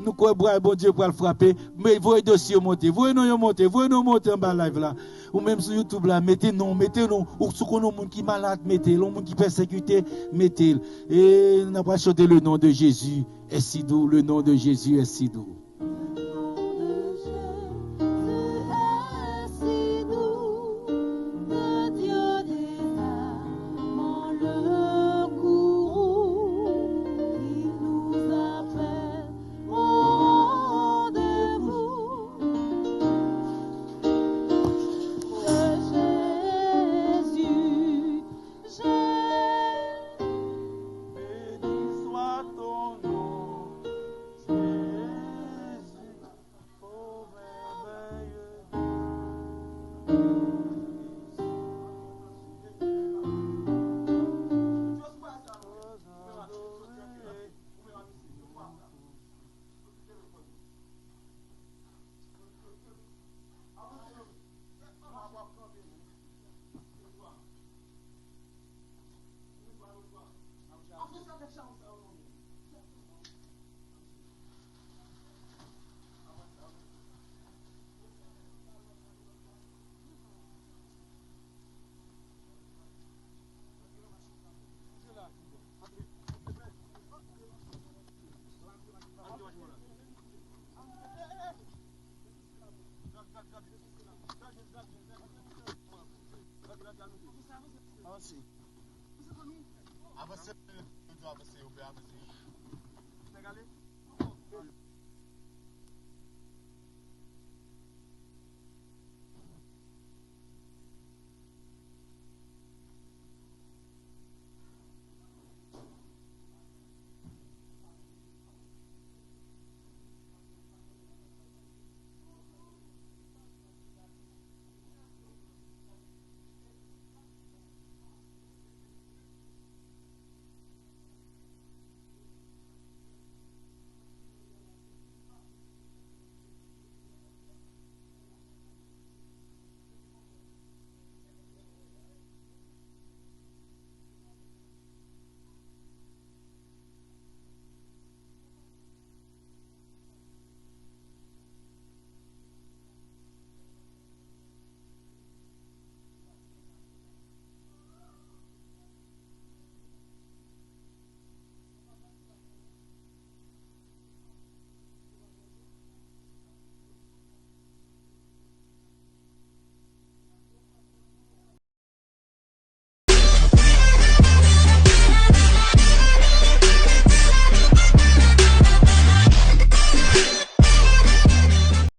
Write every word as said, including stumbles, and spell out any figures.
Nou kwè bra Bondye pral frape. Men voye dosye yo monte. Voye non yo monte. Voye non monte anba live la. Ou menm sou YouTube la, mete non, mete non. Ou si w konnen yon moun ki malad, mete l. Yon moun ki pèsekite, mete l. E n ap chante le nom de Jésus est si doux, le nom de Jésus est si doux. Béni soit ton nom, Jésus, ô merveilleux Dieu. Avanse. Avanse, avanse, yo fè avanse.